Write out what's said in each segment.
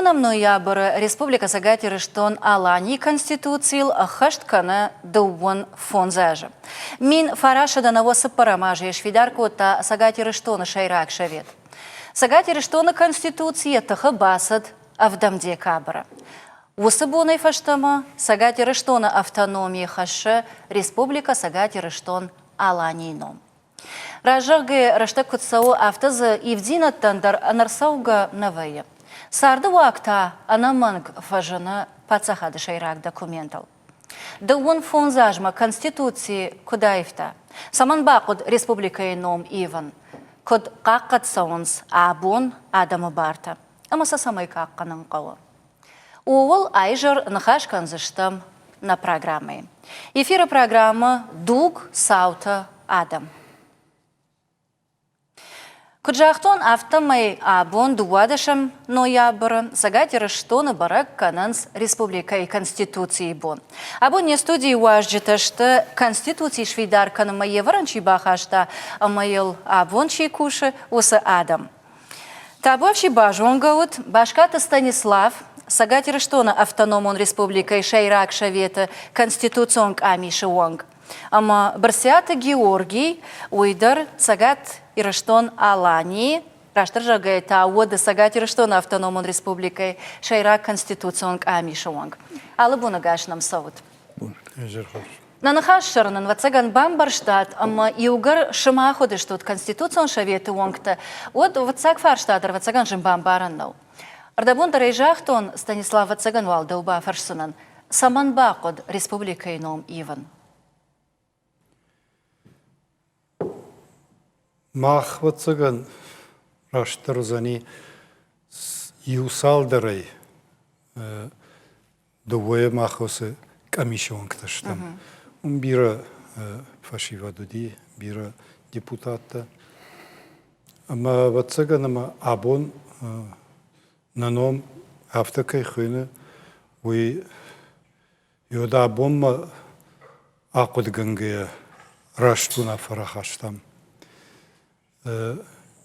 Дыууынӕм ноябры Республикӕ Цӕгат Ирыстон-Аланийы Конституцийыл ӕххӕст кӕны 25 азы. 1994 азы йӕ сфидар кодта Цӕгат Ирыстоны Сӕйраг Совет. Цӕгат Ирыстоны Конституци йӕ тыхы бацыд ӕвдӕм декабры. Уыцы бонӕй фӕстӕмӕ Цӕгат Ирыстоны автономи хӕссы Республикӕ Цӕгат Ирыстон-Аланийы ном. Раззӕгъгӕ рӕстӕг куыд цӕуы, афтӕ дзы ивддзинӕдтӕн дӕр ӕнӕрцӕугӕ нӕ вӕййы. Царды уаг та ӕнӕмӕнг фӕзыны паддзахады сӕйраг документыл. 35 азмӕ Конституци куыд аивта? Цӕмӕн бахъуыд республикӕйы ном ивын? Куыд хъахъхъӕд цӕуынц абон адӕмы бартӕ ӕмӕ сӕ цӕмӕй хъахъхъӕнын хъӕуы? Ууыл айзӕр ныхас кӕндзыстӕм нӕ программӕйы. Эфиры программӕ «Дуг, цаутӕ, адӕм». Куыд загътон, афтӕмӕй абон 12 ноябры Цӕгат Ирыстоны бӕрӕг кӕнынц республикӕйы Конституцийы бон. Абон не студийы уазджытӕ сты Конституци сфидар кӕнынмӕ йе вӕрӕн чи бахаста ӕмӕ йыл абон чи кусы, уыцы адӕм. Табуафси базонгӕ ут Баскаты Станислав, Цӕгат Ирыстоны Автономон Республикӕйы Сӕйраг Советы Конституцион къамисы уӕнг, ӕмӕ Брытъиаты Георгий, уый дӕр Цӕгат Ирыстон-Аланийы, растдӕр зӕгъгӕйӕ та уӕды Цӕгат Ирыстоны Автономон Республикӕйы Сӕйраг Конституцион къамисы уӕнг. Алы боны гас нӕм цӕут. Нӕ ныхас сӕр нын, ӕвӕццӕгӕн, бамбӕрстат, ӕмӕ иугӕр сымах уыдыстут Конституцион Советы уӕнгтӕ, уӕд фыццаг фарста дӕр, ӕвӕццӕгӕн, зын бамбарӕн нӕу. Ӕрдӕбон дӕр ӕй загътон, Станислав, ӕвӕццӕгӕн уал дӕу бафӕрсдзынӕн, цӕмӕн бахъуыд республикӕйы ном ивын? Мах, ӕвӕццӕгӕн, растдӕр уыдзӕни иу цалдӕрӕй Дыууӕйӕ мах уыцы къамисы уӕнгтӕ стӕм. Уым бирӕ фӕсивӕд уыди, бирӕ депутаттӕ. Ӕмӕ, ӕвӕццӕгӕн, ӕмӕ абон нӕ ном афтӕ кӕй хуыйны, уый уӕд абонмӕ ахъуыдыгӕнгӕйӕ раст уынаффӕ рахастам.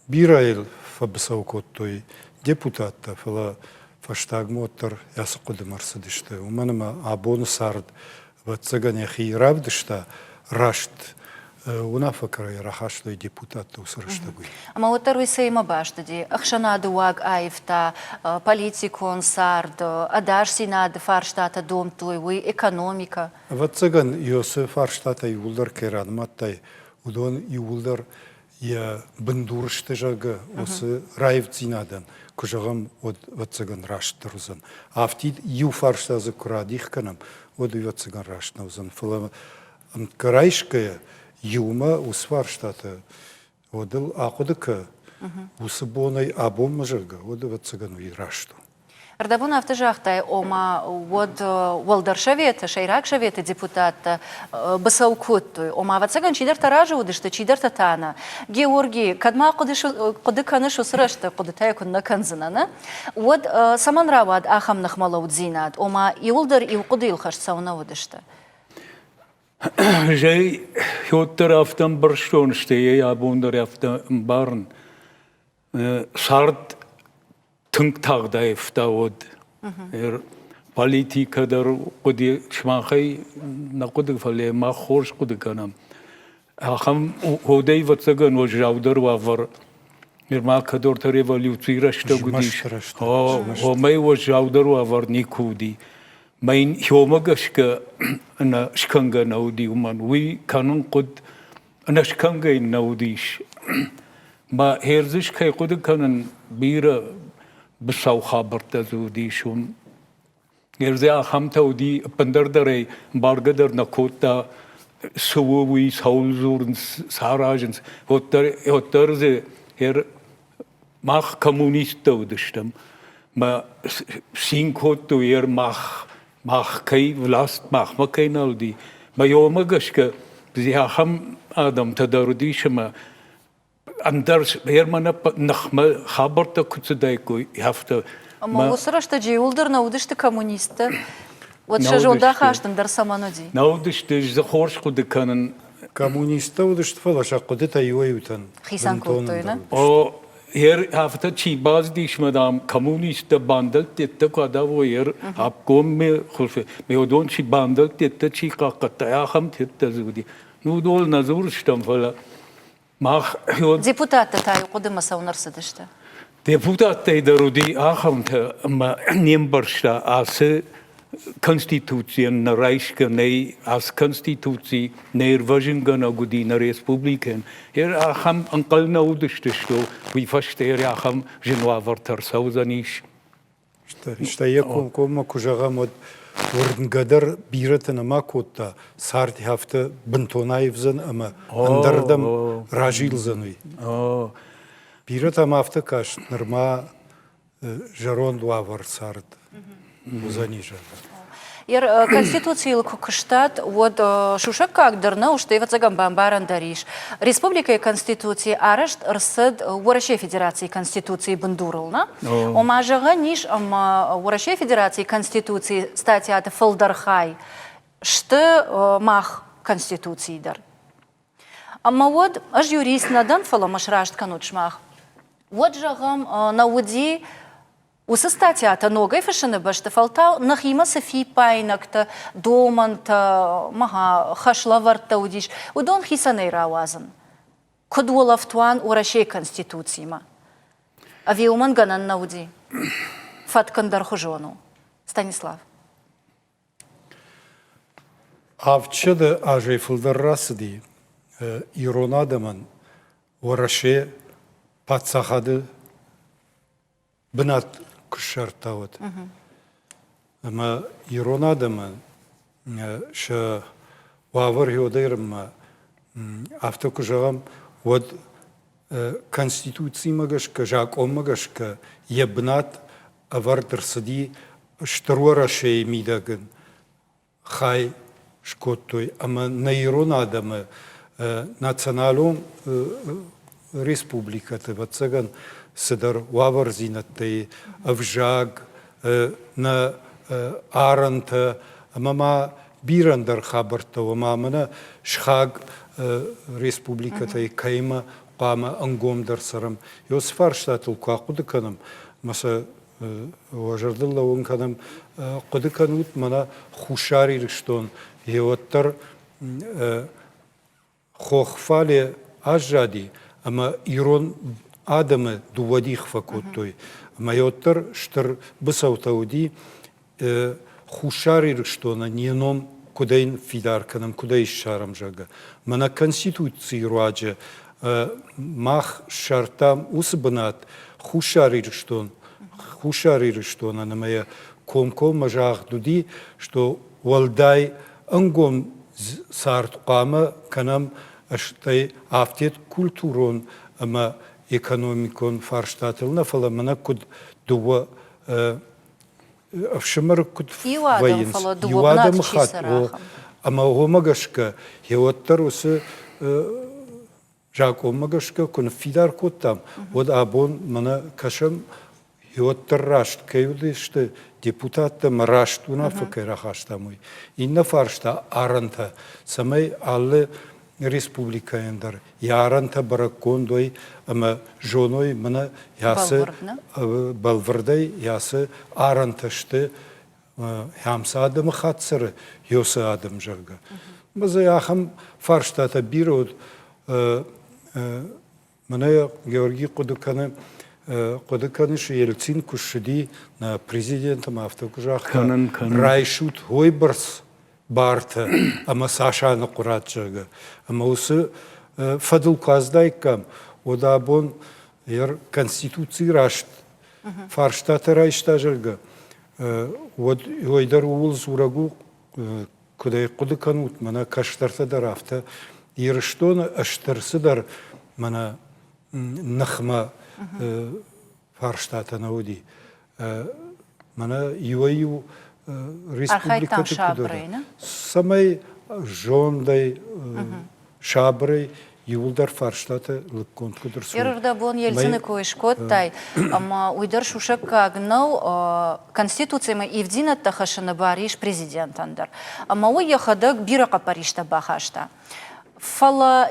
Бирӕ йыл фӕбыцӕу кодтой депутаттӕ, фӕлӕ фӕстагмӕ уӕддӕр ацы хъуыдымӕ ӕрцыдысты, уымӕн ӕмӕ абоны цард, ӕвӕццӕгӕн, йӕхи равдыста, раст уынаффӕ кӕй рахастой депутаттӕ уыцы рӕстӕг уый. Ӕмӕ уӕддӕр уый цӕимӕ баст уыди? Ӕхсӕнады уаг аивта, политикон цард, ӕдасдзинады фарстатӕ домдтой, уый экономикӕ. Ӕвӕццӕгӕн, Иосы фарстатӕ иууылдӕр кӕй ранымадтай, уыдон иууылдӕр йӕ бындур сты, зӕгъгӕ, уыцы раивддзинадӕн, куы зӕгъӕм, уӕд, ӕвӕццӕгӕн, растдӕр уыдзӕн. Афтид иу фарста дзы куы радих кӕнӕм, уӕд уый, ӕвӕццӕгӕн, раст нӕ уыдзӕн. Фӕлӕ ӕмткӕ райсгӕйӕ иумӕ уыцы фарстатӕ уӕд ыл ахъуыды кӕ, уыцы бонӕй абонмӕ, зӕгъгӕ, уӕд, ӕвӕццӕгӕн, уый раст у. Ӕрдӕбон афтӕ загътай, ома уӕд Уӕлдӕр Советы, Сӕйраг Советы депутаттӕ быцӕу кодтой. Ома, ӕвӕццӕгӕн, чидӕртӕ разы уыдысты, чидӕртӕ та нӕ. Георги, кӕд ма хъуыды кӕныс уыцы рӕстӕг, хъуыдытӕ куыннӕ кӕндзынӕ, нӕ? Уӕд цӕмӕн рауад ахӕм ныхмӕлӕуддзинад? Ома, иуылдӕр иу хъуыдыйыл хӕст цӕуынӕ уыдысты? Зӕй уӕддӕр афтӕ ӕмбӕрстон, стӕй йӕ абон дӕр афтӕ ӕмбарын. Цард тынг тагъд аивта уӕд. Политикӕ дӕр хъуыди сымахӕй нӕ хъуыды, фӕлӕ мах хорз хъуыды кӕнӕм. Ахӕм уӕдӕй ӕвӕццӕгӕн уӕззаудӕр уавӕр нырма кӕдорты революцийы рӕстӕг уыдис. Уымӕй уӕззаудӕр уавӕр никуы уыди. Мӕ йын уымӕ гӕсгӕ ӕнӕ скӕнгӕ нӕ уыди уымӕн. Уый кӕнын хъуыд ӕнӕскӕнгӕ йын нӕ уыдис. Мӕ хердзыс кӕй хъуыды кӕнын, бирӕ быцӕу хабӕрттӕ дзы уыдис уым. Герзе ахӕмтӕ уыди, ӕппындӕр дӕр ӕй ӕмбаргӕ дӕр нӕ кодта, цы у уый, цӕуыл дзурынц, цы аразынц. Уӕддӕр, уӕддӕр дзы хер мах коммунисттӕ уыдыстӕм. Мӕ цин кодтой, ер мах мах кӕй власть махмӕ кӕй нал уыди, мӕ уымӕ гӕсгӕ ахӕм адӕмтӕ дӕр уыдис ӕмӕ ӕндӕр Германы ныхмӕ хабӕрттӕ куы цыдаиккой, афтӕ. Ӕмӕ уыцы рӕстӕджы иуылдӕр нӕ уыдысты коммунисттӕ? Уӕд сӕ зондахаст ӕндӕр цӕмӕн уыди? Нӕ уыдысты, ӕз хорз хъуыды кӕнын. Коммунисттӕ уыдысты, фӕлӕ сӕ хъуыдытӕ иуӕй-иутӕн хицӕн кодтой, нӕ? О, Афтӕ чи бацыдис мӕ, дам, коммунисттӕ бандӕлттӕ куы адавой, обкоммӕ хуылфы, ме уыдон чи бандӕлттӕ чи хъахъхъӕдта, ахӕм теттӕ дзы уыди. Ну, уыдон нӕ дзурыстӕм, фӕлӕ мах... Депутаттӕ та иу хъуыдымӕ цӕуын ӕрцыдысты? Депутаттӕй дӕр уыди ахӕмтӕ, ӕмӕ не мбӕрста ацы Конституцийӕн нӕ райсгӕ нӕй, ацы Конституци нӕ ирвӕзынгӕнӕг уыди нӕ республикӕйӕн. Ахӕм ӕнхъӕл нӕ уыдысты, что уый фӕстӕ ахӕм зын уавӕртӕ ӕрцӕудзӕнис. Стӕй йӕ комкоммӕ куы зӕгъӕм, уӕд уырнгӕ дӕр бирӕтӕ нӕма кодта, цард афтӕ бынтон аивдзӕн ӕмӕ ӕндӕрдӕм разилдзӕн уый. Бирӕтӕм афтӕ каст, нырма зӕронд уавӕр цард уыдзӕни, зӕгъгӕ. Конституцийыл куы куыстат, уӕд сусӕггаг дӕр нӕу, стӕй ӕвӕццӕгӕн бамбарӕн дӕр ис. Республикӕйы Конституци арӕзт ӕрцыд Уӕрӕсейы Федерацийы Конституцийы бындурыл, нӕ? Ома зӕгъӕн ис, ӕмӕ Уӕрӕсейы Федерацийы Конституцийы статьяты фылдӕр хай сты мах Конституцийы дӕр. Ӕмӕ уӕд ӕз юрист нӕ дӕн, фӕлӕ мӕ сраст кӕнут сымах. Уӕд, зӕгъӕм, нӕ уыди уыцы статьятӕ ногӕй фыссыны бӕсты, фӕлтау нӕхимӕ цы фиппаинӕгтӕ, домӕнтӕ, мӕ хӕслӕвӕрдтӕ уыдис, уыдон хицӕнӕй рауадзын. Куыд уӕлӕфтуан Уӕрӕсейы Конституцимӕ? Ӕви уымӕн гӕнӕн нӕ уыди? Фӕтк ӕндӕрхуызон у. Станислав. Авдсӕдӕ азӕй фылдӕр рацыди ирон адӕмӕн Уӕрӕсе паддзахады бынат куы ссардта, уӕд. Ӕмӕ ирон адӕмӕн сӕ уавӕр гьодӕрынмӕ афтӕ куы зӕгъӕм, уӕд Конституцимӕ гӕсгӕ, закъонмӕ гӕсгӕ йӕ бынат ӕвӕрд ӕрцыди Стыр Уӕрӕсейы мидӕг ын хай скодтой ӕмӕ нӕ ирон адӕмы националон республикӕты, ӕвӕццӕгӕн, цыдӕр уавӕрдзинӕдтӕй ӕвзаг, нӕ арӕнтӕ ӕмӕ ма бирӕ ӕндӕр хабӕрттӕ, ома мӕнӕ сыхаг республикӕтӕй кӕимӕ хъуамӕ ӕнгомдӕр цӕрӕм. Уыцы фарстатыл куы ахъуыды кӕнӕм ӕмӕ сӕ уӕ зӕрдыл лӕууын кӕнӕм, хъуыды кӕнут, мӕнӕ Хуссар Ирыстон йе уӕддӕр хох фале аззади ӕмӕ ирон адӕмы дыууӕ дих фӕкодтой. Ӕмӕ уӕддӕр стыр быцӕутӕ уыди Хуссар Ирыстонӕн йӕ ном куыдӕй фидар кӕнӕм, куыдӕй ссарӕм, зӕгъгӕ. Мӕнӕ Конституцийы руаджы мах ссардтам уыцы бынат Хуссар Ирыстон, Хуссар Ирыстонӕн ӕмӕ йӕ комкоммӕ загъд уыди, что уӕлдай ӕнгом цард хъуамӕ кӕнӕм, стӕй афтид культурон ӕмӕ экономикон фарстатыл нӕ, фӕлӕ мӕнӕ куыд дыууӕ ӕфсымӕры куыд вӕййынц, иу адӕмыхатт, ӕмӕ уымӕ гӕсгӕ йе уӕддӕр уыцы закъонмӕ гӕсгӕ куы ныффидар кодтам, уӕд абон мӕнӕ кӕсӕм, уӕддӕр раст кӕй уыдысты депутаттӕ ӕмӕ раст уынаффӕ кӕй рахастам, уый. Иннӕ фарста арӕнтӕ, цӕмӕй алы республикӕйӕн дӕр йӕ арӕнтӕ бӕрӕггонд уой ӕмӕ зоной мӕнӕ ацы бӕлвырдӕй ацы арӕнтӕ сты Ахӕм цы адӕмыхатт цӕры, уыцы адӕм, зӕгъгӕ. Ӕмӕ дзы ахӕм фарстатӕ бирӕ уыд. Мӕнӕ Георгий хъуыды кӕны, хъуыды кӕныс, Ельцин куы ссыди, нӕ президент ӕмӕ афтӕ куы загъта, райсут уойбӕрц бартӕ ӕмӕ цас аныхъуырат, зӕгъгӕ. Ӕмӕ уыцы фӕдыл куы аздаиккам, уӕд абон Конституци раст фарстатӕ райста, зӕгъгӕ, уӕд уый дӕр ууыл дзурӕг у, куыд ӕй хъуыды кӕнут, мӕнӕ кӕстӕртӕ дӕр афтӕ Ирыстоны стыр цыдӕр мӕнӕ ныхмӕ фарстатӕ нӕ уыди. Мӕнӕ иуӕй-иу республикӕты куыд цӕмӕй зондӕй, сабырӕй иууылдӕр фарстатӕ лыггонд куыд ӕрцӕуой. Ерырдӕбон Ельцины кой скодтай, ӕмӕ уый дӕр сусӕггаг нӕу, Конституцимӕ ивддзинӕдтӕ хӕссыны бар ис президентӕн дӕр. Ӕмӕ уый йӕхӕдӕг бирӕ хъӕппӕристӕ бахаста. Фӕлӕ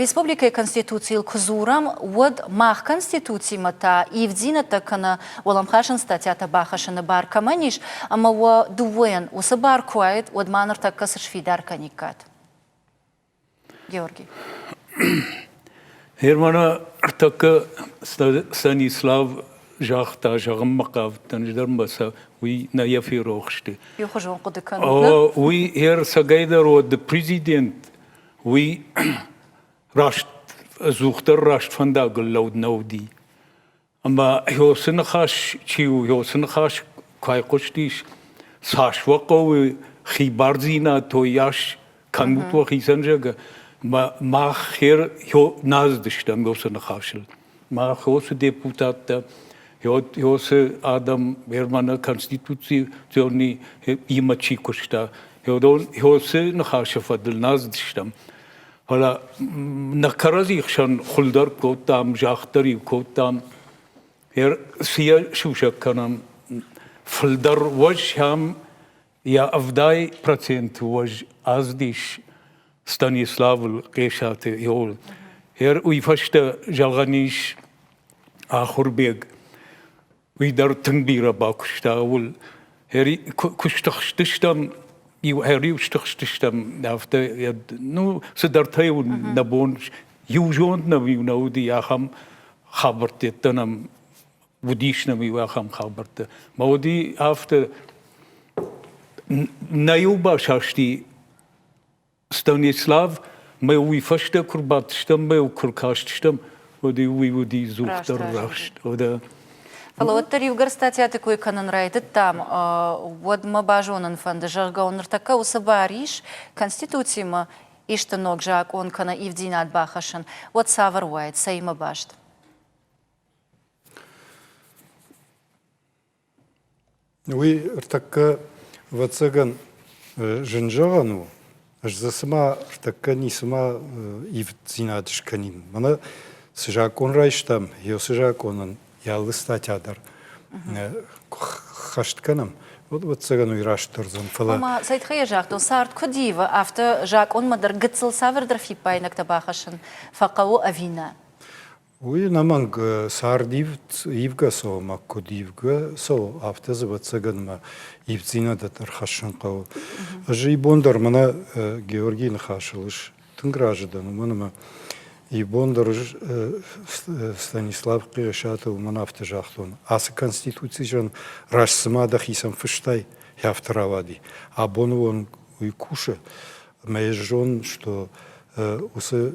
республикӕйы Конституцийыл куы дзурӕм, уӕд мах Конституцимӕ та ивддзинӕдтӕ кӕнӕ уӕлӕмхасӕн статьятӕ бахӕссыны бар кӕмӕн ис, ӕмӕ уӕ дыууӕйӕн уыцы бар куы уаид, уӕд ма ныртӕккӕ цы сфидар кӕниккат? Георгий. Германы ӕртӕккӕ Станислав загъта, зӕгъынмӕ хъавыдтӕн, ӕз дӕр ма сӕ уый нӕ йӕ ферох сты. Иухуызон хъуыды кӕнут, Уый ӕрцӕгӕйдӕр уӕд президент, уый раст, ӕдзухдӕр раст фӕндагыл лӕуд нӕ уыди. Ӕмӕ уыцы ныхас чи у, уыцы ныхас куы айхъуыстис, цас уӕ хъӕуы хибардзинад, уыйас кӕнут уӕхицӕн, зӕгъгӕ, мах хер нӕ цыдыстӕм уыцы ныхасыл. Мах уыцы депутаттӕ, уыцы адӕм Германы конституционный имӕ чи куыста, уыдон уыцы ныхасы фӕдыл нӕ цыдыстӕм. Фӕлӕ нӕ кӕрӕдзи хсӕн хуылдӕр кодтам, загъддӕр-иу кодтам, цы йӕ сусӕг кӕнӕм, фылдӕр уӕз сӕм йӕ 70% уӕз аздис Станиславыл, Хъесаты Иол. Уый фӕстӕ зӕгъӕн ис Ахуырбег. Уый дӕр тынг бирӕ бакуыста ууыл. Куы стыхстыстӕм, иу ӕриу стыхстыстӕм, афтӕ, ну, цыдӕртӕ-иу нӕ бон, иу зонд нӕм-иу нӕ уыди, ахӕм хабӕрттӕ нӕм уыдис нӕм-иу ахӕм хабӕрттӕ. Мӕ уыди афтӕ, нӕ-иу басасти Станислав мӕ уый фӕстӕ куы рбадтыстӕм, мӕ куы ркастыстӕм, уӕд уый уыди дзухдӕр раст. Фӕлӕ уӕддӕр иугӕр статьяты кой кӕнын райдыдтам, уӕд мӕ базонын фӕнды, зӕгъгӕ, ныртӕккӕ уыцы бар ис Конституцимӕ исты ног закъон кӕнӕ ивддзинад бахӕссын, уӕд цавӕр уаид, цӕимӕ баст? Уый ӕртӕккӕ, ӕвӕццӕгӕн, зын зӕгъӕн у. Ӕз дзы цыма ӕртӕккӕ ницыма ивддзинад скӕнин. Мӕнӕ цы закъон райстам, уыцы закъонӕн йӕ алы статья дӕр куы ххӕст кӕнӕм, уӕд, ӕвӕццӕгӕн, уый растдӕр уыдзӕн. Фӕлӕ Ома, цӕй тыххӕй йӕ загътон, цард куыд ивы, афтӕ закъонмӕ дӕр гыццыл цавӕрдӕр фиппаинӕгтӕ бахӕссын фӕхъӕуы ӕви нӕ? Уый ӕнӕмӕнг цард ивгӕ цӕуы ӕмӕ куыд ивгӕ цӕуы, афтӕ дзы, ӕвӕццӕгӕн, мӕ ивддзинӕдтӕ ӕрхӕссын хъӕуы. Ӕз ибон дӕр мӕнӕ Георгийы ныхасыл ис тынг разы дӕн, уымӕн ӕмӕ ибон дӕр ӕз Станислав Хъесаты уымӕн афтӕ загътон, ацы конституцийӕн раст цыма дӕхицӕн фыстай, афтӕ рауади. Абоны онг уый кусы, ӕмӕ ӕз зонын, что уыцы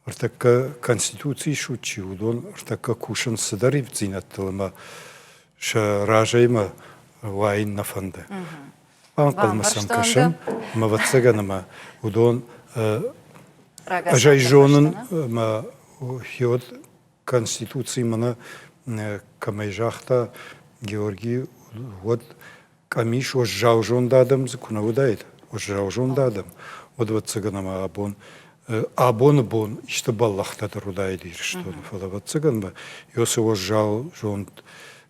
Ӕртӕккӕ Конституцийы суд чи, уыдон ӕртӕккӕ кусынц цыдӕр ивддзинӕдтыл ӕмӕ сӕ разӕй мӕ уайын нӕ фӕнды. Банхъӕлмӕ сӕм кӕсӕм, ӕмӕ ӕвӕццӕгӕн ӕмӕ уыдон ӕз ӕй зонын ӕмӕ хиод Конституци мӕнӕ кӕмӕй загъта Георги, уӕд къамис уӕззаузонд адӕм дзы куы нӕ уыдаид, уӕззаузонд адӕм, уӕд, ӕвӕццӕгӕн, ӕмӕ абон абоны бон исты бӕллӕхтӕ дӕр уыдаид Ирыстоны, фӕлӕ, ӕвӕццӕгӕн, Иосы уӕззаузонд,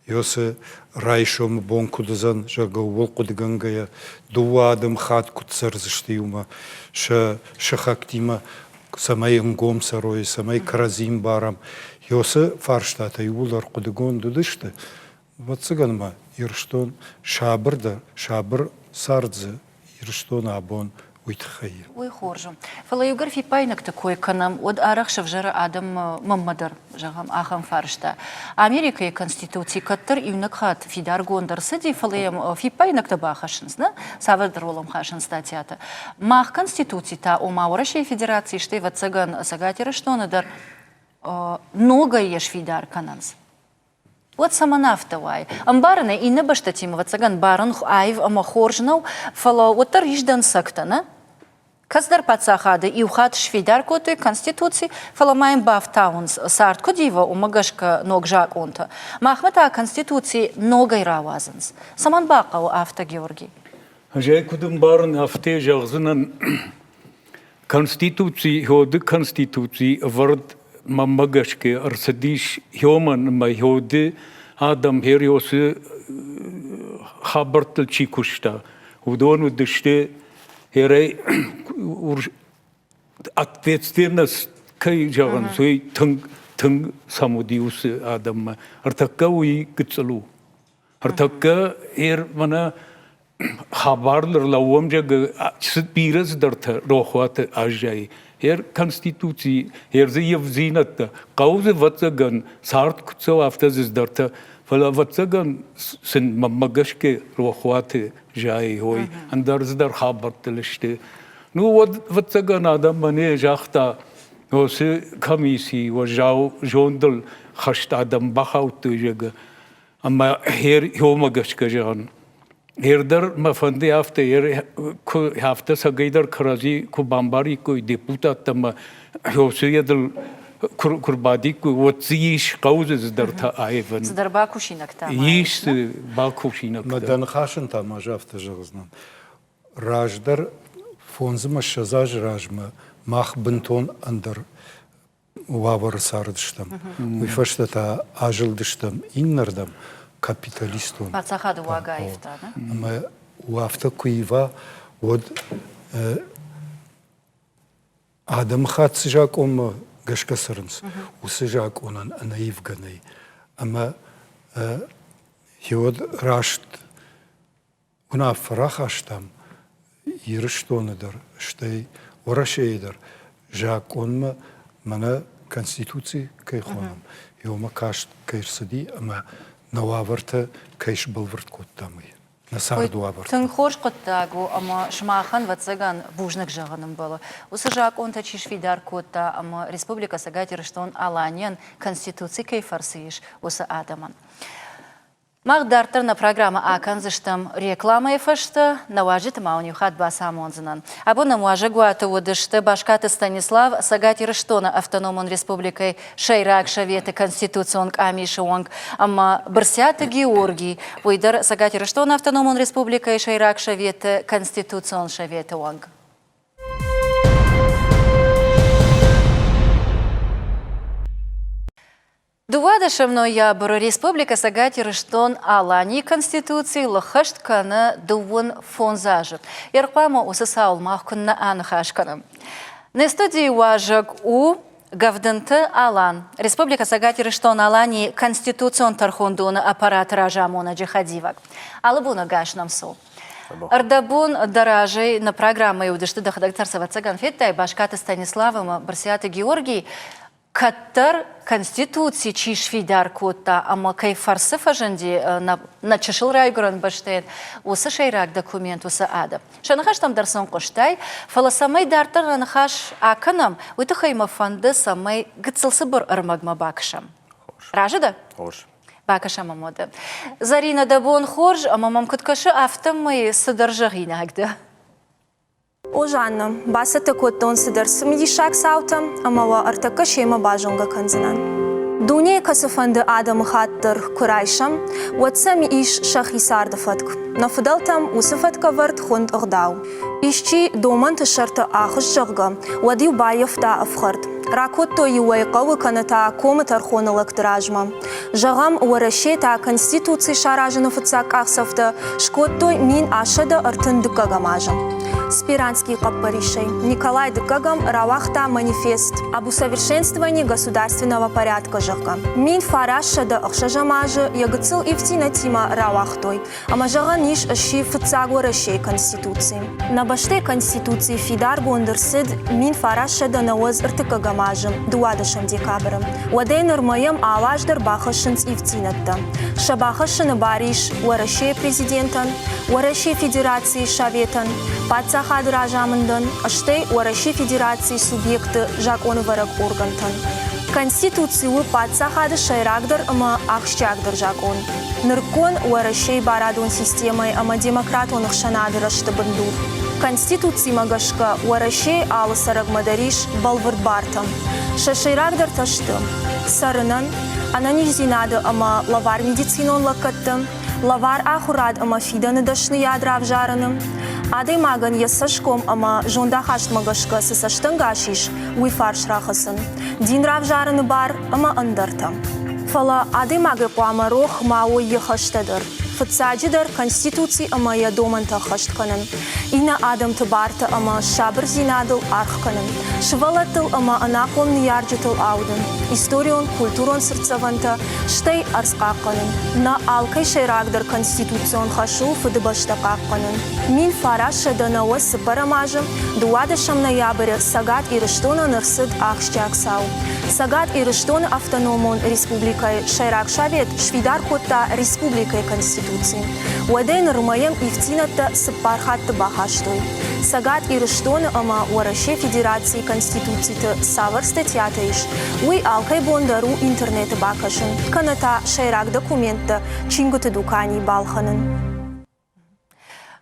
Иосы райсомы бон куыд уыдзӕн, зӕгъгӕ, ууыл хъуыдыгӕнгӕйӕ, дыууӕ адӕм хатт куыд цӕрдзысты иумӕ сӕ сыхӕгтимӕ, цӕмӕй ӕнгом цӕрой, цӕмӕй кӕрӕдзи ӕмбарӕм. Иосы фарстатӕ иууылдӕр хъуыдыгонд уыдысты, Ӕвӕццӕгӕн ма Ирыстон сабыр дӕр, сабыр цард дзы Ирыстоны абон уый тыххӕй. Уый хорз у. Фӕлӕ иугӕр фиппаинӕгты кой кӕнӕм, уӕд арӕх сӕвзӕры адӕммӕ мӕнмӕ дӕр, зӕгъӕм, ахӕм фарста. Америкӕйы Конституци кӕддӕр иунӕг хатт фидаргонд ӕрцыди, фӕлӕ йӕм фиппаинӕгтӕ бахӕссынц, нӕ? Цавӕрдӕр уӕлӕмхасӕн статьятӕ. Мах Конституци та, ома Уӕрӕсейы Федерацийы, стӕй, ӕвӕццӕгӕн, Цӕгат Ирыстоны дӕр ногӕй йӕ сфидар кӕнынц. Уӕд цӕмӕн афтӕ уайы? Ӕмбарын ӕй, иннӕ бӕстӕтимӕ, ӕвӕццӕгӕн, барын аив ӕмӕ хорз нӕу, фӕлӕ уӕддӕр ис дӕнцӕгтӕ, нӕ? Кӕцыдӕр паддзахады иу хатт сфидар кодтой Конституци, фӕлӕ ма йын бафтауынц, цард куыд ива, уымӕ гӕсгӕ ног закъонтӕ. Махмӕ та Конституци ногӕй рауадзынц. Цӕмӕн бахъӕуы афтӕ, Георги? Ӕз ӕй куыд ӕмбарын, афтӕ зӕгъдзынӕн, Конституци, Хёды Конституци ӕвӕрд мӕнмӕ гӕсгӕ ӕрцыдис Хёмӕн ӕмӕ Хёды адӕм Хериосы хабӕрттыл чи куыста, уыдон уыдысты. Ерӕй ответственность кӕй зӕгъынц, уый тынг тынг сӕм уыди уыцы адӕммӕ. Ӕртӕккӕ уый гыццыл у. Ӕртӕккӕ ер мӕнӕ хабар ныр лӕууӕм, зӕгъгӕ, бирӕ цыдӕртӕ рохуаты аззайы. Ер Конституци, ер дзы ивдзинӕдтӕ. Хъӕуы дзы, ӕвӕццӕгӕн, цард куыд цӕуы, афтӕ дзы цыдӕртӕ. Фӕлӕ, ӕвӕццӕгӕн, сын мӕнмӕ гӕсгӕ рохуаты зайы, ой, ӕндӕр цыдӕр хабӕрттыл сты. Ну, уӕд, ӕвӕццӕгӕн, адӕм мӕнӕ загъта, уыцы комисси уӕззау зондыл хӕст адӕм бахаудтой, зӕгъгӕ. Ӕмӕ хеомӕ гӕсгӕ зӕгъын, Ер дӕр мӕ фӕнды афтӕ, ер куы афтӕ цӕгӕйдӕр кӕрӕдзи куы бамбариккой депутаттӕ ӕмӕ Хёсуйӕдыл куы рбадиккой, уӕд дзы ис хъӕуы дзы цыдӕртӕ аивын. Цыдӕр бакусинӕгтӕ ма ис дзы бакусинӕгтӕ. Мӕ дӕ ныхасӕн та ма афтӕ зӕгъдзынӕн. Раздӕр 25 азы размӕ мах бынтон ӕндӕр уавӕры цардыстӕм. Уый фӕстӕ та азылдыстӕм иннӕрдӕм капиталистон. Паддзахады уаг аивта, да? Ӕмӕ афтӕ куы ива, уӕд адӕмыхатт цы закъонмӕ гӕсгӕ цӕрынц, уыцы закъонӕн ӕнӕивгӕ нӕй. Ӕмӕ уӕд раст уынаффӕ рахастам Ирыстоны дӕр, стӕй Уӕрӕсейы дӕр закъонмӕ мӕнӕ Конституци кӕй хонӕм, уымӕ каст кӕй рцыди ӕмӕ нӕ уавӕртӕ кӕй сбӕлвырд кодтам, уый. Нӕ царды уавӕртӕ. Тынг хорз хъуыддаг у ӕмӕ сымахӕн, ӕвӕццӕгӕн, бузныг зӕгъын ӕмбӕлы. Уыцы закъонтӕ чи сфидар кодта ӕмӕ Республикӕ Цӕгат Ирыстон-Аланийӕн Конституци кӕй фӕрцы ис, уыцы адӕмӕн. Мах дарддӕр нӕ программӕ акӕндзыстӕм рекламӕйы фӕстӕ. Нӕ уазджыты ма уын иу хатт бацамондзынӕн. Абон нӕм уазӕгуаты уыдысты Баскаты Станислав, Цӕгат Ирыстоны Автономон Республикӕйы Сӕйраг Советы Конституцион къамисы уӕнг ӕмӕ Бырсиаты Георгий, уый дӕр Цӕгат Ирыстоны Автономон Республикӕйы Сӕйраг Советы Конституцион Советы уӕнг. Дыууадӕсӕм ноябры Республикӕ Цӕгат Ирыстон-Аланийы Конституци лыххӕст кӕны дыууын фондз азы. Ӕрхъуамӕ уыцы цауыл мах куыннӕ аныхас кӕнӕм. Нӕ студийы уазӕг у Гӕвдынты Алан, Республикӕ Цӕгат Ирыстон-Аланийы Конституцион тӕрхондоны аппараты разамонӕджы хӕдивӕг. Алы бон ӕгас нӕм цу. Ӕрдӕбон дӕ разӕй нӕ программӕйы уыдысты дӕхӕдӕг дӕр ӕвӕццӕгӕн федтай Баскаты Станислав ӕмӕ Брытъиаты Георгий. Кӕддӕр Конституци чи сфидар кодта ӕмӕ кӕй фӕрцы фӕзынди нӕ чысыл райгуырӕн бӕстӕйӕн, уыцы сӕйраг документ уыцы адӕм. Сӕ ныхӕстӕм дӕр сын хъуыстай, фӕлӕ цӕмӕй дарддӕр нӕ ныхас акӕнӕм, уый тыххӕй мӕ фӕнды, цӕмӕй гыццыл цыбыр ӕрмӕгмӕ бакӕсӕм. Разы дӕ? Хорз. Бакӕсӕм ӕм уӕдӕ. Зӕринӕ, дӕ бон хорз, ӕмӕ мӕм куыд кӕсы, афтӕмӕй цыдӕр зӕгъинаг дӕ. О, Жанна, бацӕттӕ кодтон цыдӕр цымыдисаг цаутӕ ӕмӕ уӕ ӕртӕккӕ семӕ базонгӕ кӕндзынӕн. Дунейы кӕцыфӕнды адӕмыхатт дӕр куы райсӕм, уӕд сӕм ис сӕхи царды фӕтк. Нӕ фыдӕлтӕм уыцы фӕткӕвӕрд хуынд ӕгъдау. Исчи домӕнты сӕрты ахызт, зӕгъгӕ, уӕд-иу баййӕфта ӕфхӕрд. Ракодтой-иу ӕй хъӕуы кӕнӕ та комы тӕрхоны лӕгты размӕ. Зӕгъӕм, Уӕрӕсе та Конституци саразыны фыццаг къахдзӕфтӕ скодтой 1132 азы. Сперанскийы хъӕппӕрисӕй Николай Дыккӕгӕм рауагъта манифест об усовершенствовании государственного порядка, зӕгъгӕ. 1906 азы йӕ гыццыл ивддзинӕдтимӕ рауагътой Ӕмӕ зӕгъӕн ис, сси фыццаг Уӕрӕсейы Конституци. Нӕ бӕстӕйы Конституци фидаргонд ӕрцыд 1993 азы 12 декабры. Уӕдӕй нырмӕ йӕм алы аз дӕр бахӕссынц ивддзинӕдтӕ. Сӕ бахӕссыны бар ис Уӕрӕсейы Президентӕн, Уӕрӕсейы Федерацийы Советӕн, паддзахады разамындӕн, стӕй Уӕрӕсейы Федерацийы субъектты закъонӕвӕрӕг органтӕн. Конституци у паддзахады сӕйрагдӕр ӕмӕ ахсджиагдӕр закъон. Нырыккон Уӕрӕсейы барадон системӕйы ӕмӕ демократон ӕхсӕнады рӕзты бындур. Конституцимӕ гӕсгӕ Уӕрӕсейы алы цӕрӕгмӕ дӕр ис бӕлвырд бартӕ. Сӕ сӕйрагдӕртӕ сты цӕрынӕн, ӕнӕниздзинады ӕмӕ лӕвар медицинон лӕггӕдты, лӕвар ахуырад ӕмӕ фидӕны дӕсныйад равзарыны, адӕймагӕн йӕ цӕсгом ӕмӕ зондахастмӕ гӕсгӕ цы цӕстӕнгас ис, уый фарс рахӕцын, дин равзарыны бар ӕмӕ ӕндӕртӕ. Фӕлӕ адӕймагӕй хъуамӕ рох ма уой йӕ хӕстӕ дӕр. Фыццаджыдӕр, Конституци ӕмӕ йӕ домӕнтӕ ӕххӕст кӕнын, иннӕ адӕмты бартӕ ӕмӕ сабырдзинадыл аргъ кӕнын, сывӕллӕттыл ӕмӕ ӕнахъом ныййарджытыл аудын, историон, культурон цыртдзӕвӕнтӕ, стӕй ӕрдз хъахъхъӕнын. Нӕ алкӕй сӕйрагдӕр конституцион хӕс у Фыдыбӕстӕ хъахъхъӕнын. 1990 цыппӕрӕм азы дыууадӕсӕм ноябры Цӕгат Ирыстонӕн ӕрцыд ахсджиаг цау. Цӕгат Ирыстоны автономон республикӕйы Сӕйраг Совет сфидар кодта республикӕйы Конституци. Уӕдӕй нырмӕ йӕм ивддзинӕдтӕ цыппар хатты бахастой. Цӕгат Ирыстоны ӕмӕ Уӕрӕсейы Федерацийы Конституциты цавӕр статьятӕ ис, уый алкӕй бон дӕр у интернеты бакӕсын, кӕнӕ та сӕйраг документтӕ чингуыты дуканийы балхӕнын.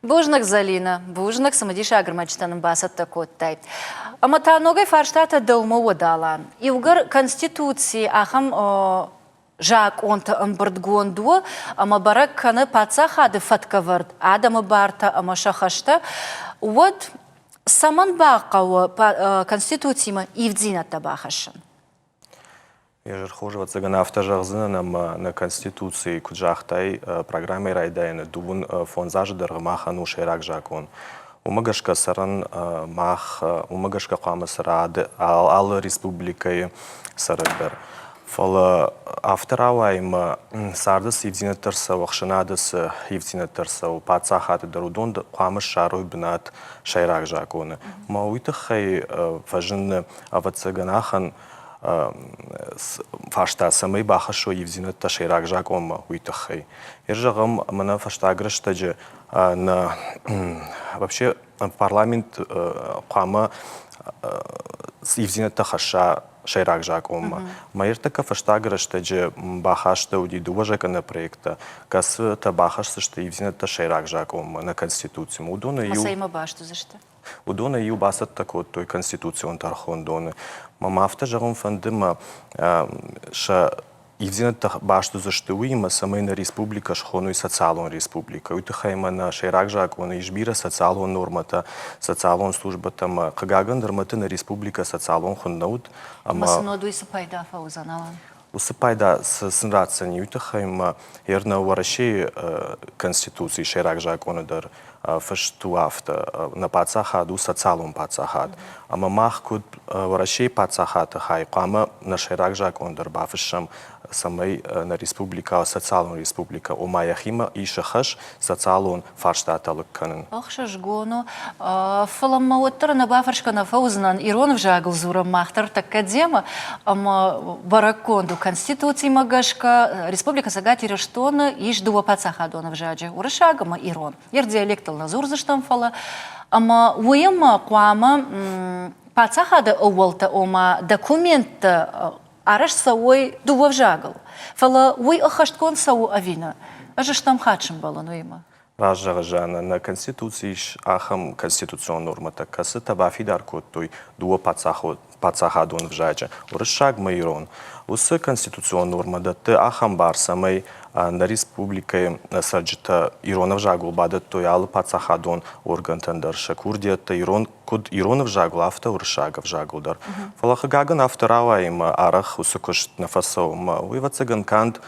Бузныг, Зӕлинӕ, бузныг, цымыдисаг ӕрмӕджытӕ нын бацӕттӕ кодтай. Ӕмӕ та ногӕй фарстатӕ дӕумӕ уӕд, Алан. Иугӕр Конституци ахӕм закъонты ӕмбырдгонд у ӕмӕ бӕрӕг кӕны паддзахады фӕткӕвӕрд, адӕмы бартӕ ӕмӕ сӕ хӕстӕ, уӕд цӕмӕн бахъӕуы Конституцимӕ ивддзинӕдтӕ бахӕссын? Ӕз хорз, ӕвӕццӕгӕн, афтӕ зӕгъдзынӕн, ӕмӕ нӕ Конституцийы, куыд загътай, программӕйы райдайӕны дыууын фондз азы дӕргъы махӕн у сӕйраг закъон. Уымӕ гӕсгӕ цӕрын мах, уымӕ гӕсгӕ хъуамӕ цӕра алы республикӕйы цӕрӕг дӕр. Фӕлӕ афтӕ рауайы ӕмӕ царды цы ивддзинӕдтӕ ӕрцӕуы, ӕхсӕнады цы ивддзинӕдтӕ ӕрцӕуы, паддзахады дӕр, уыдон хъуамӕ ссарой бынат сӕйраг закъоны. Ӕмӕ уый тыххӕй фӕзыны, ӕвӕццӕгӕн, ахӕм фарста, цӕмӕй бахӕссой ивддзинӕдтӕ сӕйраг закъонмӕ, уый тыххӕй. Ир зӕгъӕм, мӕнӕ фӕстаг рӕстӕджы нӕ вообще парламент хъуамӕ ивддзинӕдтӕ хӕсса сӕйраг закъонмӕ. Мӕ ӕртӕккӕ фӕстаг рӕстӕджы бахастӕуыди дыууӕ законопроекты, кӕцытӕ бахӕсдзысты ивддзинӕдтӕ сӕйраг закъонмӕ, нӕ Конституцимӕ. Уыдоны иу Цӕимӕ баст уыдзысты? Уыдонӕй иу бацӕттӕ кодтой Конституцион тӕрхондоны. Мӕ ма афтӕ зӕгъын фӕнды, мӕ сӕ ивдзинӕдтӕ баст уыдзысты уыимӕ, цӕмӕй нӕ республикӕ схоной социалон республикӕ. Уый тыххӕй ӕмӕ нӕ сӕйраг закъоны ис бирӕ социалон нормӕтӕ, социалон службӕтӕ ӕмӕ, хъыгагӕн, нырмӕты нӕ республикӕ социалон хуынд нӕ уыд. Ӕмӕ сын уӕд уый цы пайда фӕуыдзӕн, Алан? Уыцы пайда цы сын ратдзӕни, уый тыххӕй ӕмӕ нӕ Уӕрӕсейы Конституцийы сӕйраг закъоны дӕр фыст у афтӕ, нӕ паддзахад у социалон паддзахад. Ӕмӕ мах куыд Уӕрӕсейы паддзахады хай хъуамӕ нӕ сӕйраг закъон дӕр бафыссӕм, цӕмӕй нӕ республикӕ социалон республикӕ, ома йӕхимӕ исы хӕс социалон фарстатӕ лыг кӕнын. Ӕхсызгон у. Фӕлӕ мӕ уӕддӕр нӕ бафӕрсгӕ нӕ фӕуыдзынӕн, ирон ӕвзагыл дзурӕм мах дӕр тӕккӕ демӕ, ӕмӕ бӕрӕггонд у Конституцимӕ гӕсгӕ Республикӕ Цӕгат Ирыстоны ис дыууӕ паддзахадон ӕвзаджы, уырыссаг ӕмӕ ирон. Йе диалектыл нӕ дзурдзыстӕм, фӕлӕ ӕмӕ уыимӕ хъуамӕ паддзахады ӕууӕлтӕ, ома документтӕ арӕзт цӕуой дыууӕ взагыл. Фӕлӕ уый ӕххӕстгонд цӕуы ӕви нӕ? Ӕз стӕм хатт сӕмбӕлын уыимӕ. Раст зӕгъы Жаннӕ, нӕ Конституцийы ис ахӕм конституцион нормӕтӕ, кӕцытӕ бафидар кодтой дыууӕ паддзахадон ӕвзаджы, уырыссаг ӕмӕ ирон. Уыцы конституцион нормӕ дӕтты ахӕм бар, цӕмӕй нӕ республикӕйы цӕрджытӕ ирон ӕвзагыл бадӕттой алы паддзахадон органтӕн дӕр сӕ курдиӕттӕ ирон куыд ирон ӕвзагыл, афтӕ уырыссаг ӕвзагыл дӕр. Фӕлӕ хъыгагӕн афтӕ рауайы ӕмӕ арӕх уыцы куыст нӕ фӕцӕуы ӕмӕ уый ӕвӕццӕгӕн канд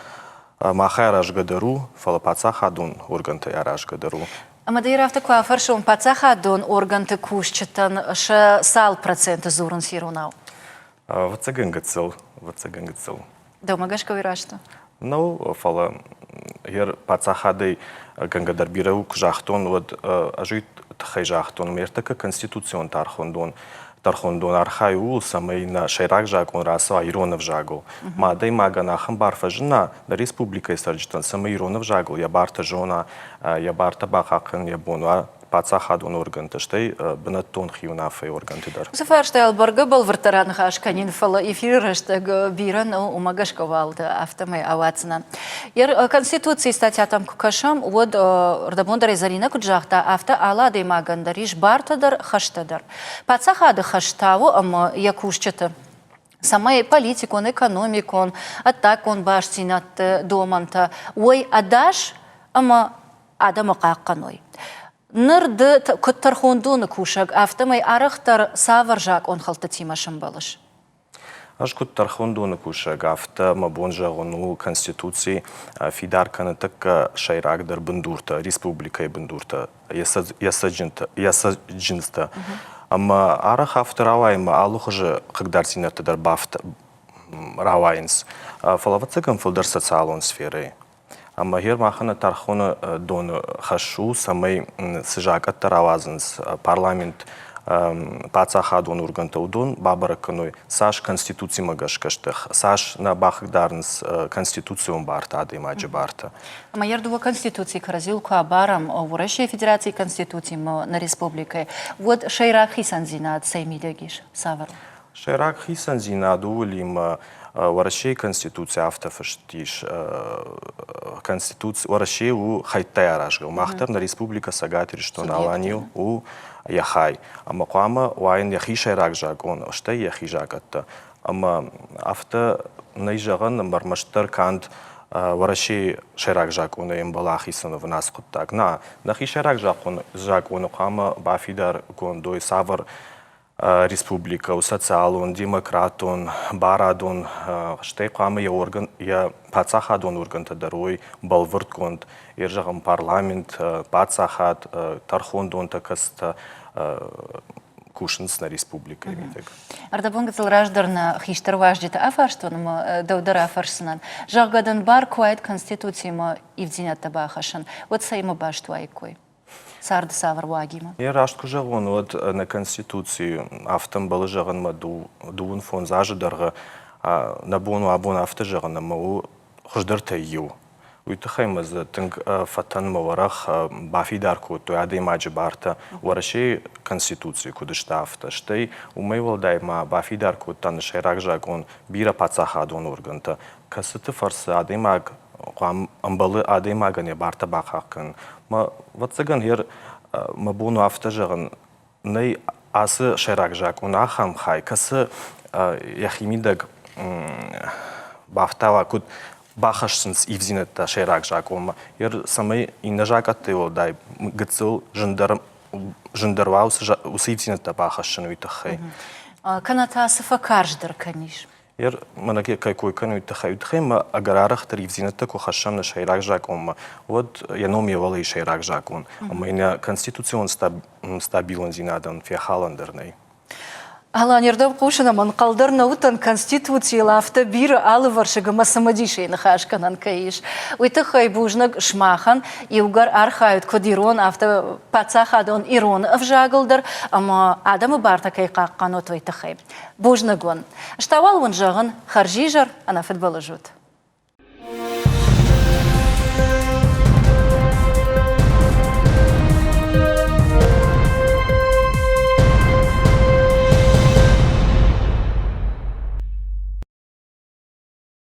махӕй аразгӕ дӕр у, фӕлӕ паддзахадон органтӕй аразгӕ дӕр у. Ӕмӕ дӕ афтӕ куы афӕрсон, паддзахадон органты кусджытӕн сӕ цал проценты дзурынц иронау? Ӕвӕццӕгӕн гыццыл, ӕвӕццӕгӕн гыццыл. Дӕумӕ гӕсгӕ уый раст у? Нӕу, фӕлӕ йӕ паддзахадӕй гӕнгӕ дӕр бирӕ у, куы загътон, уӕд ӕз уый тыххӕй загътон, ӕмӕ ӕртӕккӕ конституцион тӕрхондон тӕрхондон архайы ууыл, цӕмӕй нӕ сӕйраг закъон рацӕуа ирон ӕвзагыл. Ма адӕймагӕн ахӕм бар фӕзына нӕ республикӕйы цӕрджытӕн, цӕмӕй ирон ӕвзагыл йӕ бартӕ зона, йӕ бартӕ бахъахъхъӕнын йӕ бон уа, паддзахадон органты, стӕй бынӕттон хиуынаффӕйы органты дӕр. Уыцы фарстайыл бӕргӕ бӕлвырддӕр аныхас кӕнин, фӕлӕ эфиры рӕстӕг бирӕ нӕу, уымӕ гӕсгӕ уал афтӕмӕй ауадздзынӕн. Конституцийы статьятӕм куы кӕсӕм, уӕд ӕрдӕбон дӕр Зӕринӕ куыд загъта, афтӕ алы адӕймагӕн дӕр ис бартӕ дӕр, хӕстӕ дӕр. Паддзахады хӕс та у ӕмӕ йӕ кусджыты цӕмӕй политикон, экономикон, ӕддагон бастдзинӕдты домӕнтӕ уой ӕдас ӕмӕ адӕмы хъахъхъӕной. Ныр ды куыд тӕрхондоны кусӕг, афтӕмӕй арӕхдӕр цавӕр закъонхӕлдтытимӕ сӕмбӕлыс? Ӕз куыд тӕрхондоны кусӕг, афтӕ мӕ бон зӕгъын у, Конституци фидар кӕны тӕккӕ сӕйрагдӕр бындуртӕ, республикӕйы бындуртӕ, йӕ цӕджындзтӕ. Ӕмӕ арӕх афтӕ рауайы, ӕмӕ алыхуызы хъыгдарддзинӕдтӕ дӕр рауайынц. Фӕлӕ, ӕвӕццӕгӕн, фылдӕр социалон сферӕйы. Ӕмӕ гъер махӕн тӕрхоны доны хӕс у, цӕмӕй цы закъӕттӕ рауадзынц парламент, паддзахадон органтӕ, уыдон бабӕрӕг кӕной, цас конституцимӕ гӕсгӕ сты, цас нӕ бахъыгдарынц конституцион бартӕ, адӕймаджы бартӕ. Ӕмӕ йӕ дыууӕ конституцийы кӕрӕдзиуыл куы абарӕм, Уӕрӕсейы Федерацийы конституциимӕ нӕ республикӕйы, уӕд сӕйраг хицӕндзинад цӕй мидӕг ис, цавӕр? Сӕйраг хицӕндзинад ууылимӕ Уӕрӕсейы Конституци афтӕ фыст ис. Конституци Уӕрӕсе у хӕйттӕй аразгӕ. Мах дӕр нӕ Республикӕ Цӕгат Ирыстон-Алани у йӕ хай. Ӕмӕ хъуамӕ уа йын йӕхи сӕйраг закъон, стӕй йӕхи закъӕттӕ. Ӕмӕ афтӕ нӕй зӕгъӕн, ӕмӕ ӕрмӕстдӕр канд Уӕрӕсейы сӕйраг закъонӕй ӕмбӕлы ахицӕн уӕвын ацы хъуыддаг. Нӕ, нӕхи сӕйраг закъоны хъуамӕ бафидаргонд уой цавӕр республикӕ у социалон, демократон, барадон, стӕй хъуамӕ йӕ орган, йӕ паддзахадон органтӕ дӕр уой бӕлвырдгонд. Йе зӕгъӕм, парламент, паддзахад, тӕрхондонтӕ, кӕцытӕ кусынц нӕ республикӕйы мидӕг. Ӕрдӕбон гыццыл раздӕр нӕ хистӕр уазджыты афарстон ӕмӕ дӕу дӕр афӕрсдзынӕн. Зӕгъгӕ дын бар куы уаид Конституцимӕ ивддзинӕдтӕ бахӕссын, уӕд цӕимӕ баст уаиккой? царды цавӕр уагимӕ? Йӕ раст куы зӕгъон, уӕд нӕ Конституци афтӕ ӕмбӕлы зӕгъынмӕ 25 азы дӕргъы нӕ бон у абон афтӕ зӕгъын, ӕмӕ у хуыздӕртӕй иу. Уый тыххӕй ма дзы тынг фӕтӕнмӕ уӕрӕх бафидар кодтой адӕймаджы бартӕ Уӕрӕсейы Конституцийы куыд сты, афтӕ. Стӕй уымӕй уӕлдай ма бафидар кодта нӕ сӕйраг закъон бирӕ паддзахадон органтӕ, кӕцыты фӕрцы адӕймаг хъуамӕ ӕмбӕлы адӕймагӕн йӕ бартӕ бахъахъхъӕнын. Мӕ, ӕвӕццӕгӕн, гъер мӕ бон у афтӕ зӕгъын, нӕй ацы сӕйраг закъон ахӕм хай, кӕцы йӕхимидӕг бафтауа, куыд бахӕссынц ивдзинӕдтӕ сӕйраг закъонмӕ, ер цӕмӕй иннӕ закъӕттӕй уӕлдай гыццыл зындӕр зындӕр уа уыцы ивдзинӕдтӕ бахӕссын, уый тыххӕй. Кӕнӕ та цы фӕкарздӕр кӕнис? Ер мӕнӕ кӕй кой кӕнуй тыххӕй, уый тыххӕй ма ӕгӕр арӕхдӕр ивдзинӕдтӕ куы хӕссӕм нӕ сӕйраг закъонмӕ, уӕд йӕ ном йӕ уӕлӕ сӕйраг закъон, ӕмӕ йын йӕ конституцион стабилондзинадӕн фехалӕн дӕр нӕй. Аланирдӕм хъусын ӕмӕ ӕнхъӕл дӕр нӕ уыдтӕн Конституцийыл афтӕ бирӕ алывӕрсыг ӕмӕ цымыдисӕй ныхас кӕнӕн кӕй ис. Уый тыххӕй бузныг сымахӕн, иугӕр архайут куыд ирон, афтӕ паддзахадон ирон ӕвзагыл дӕр ӕмӕ адӕмы бартӕ кӕй хъахъхъӕнут, уый тыххӕй. Бузныг уын. Ӕз та уал уын зӕгъын, хӕрзизӕр, ӕнӕфыдбылыз ут.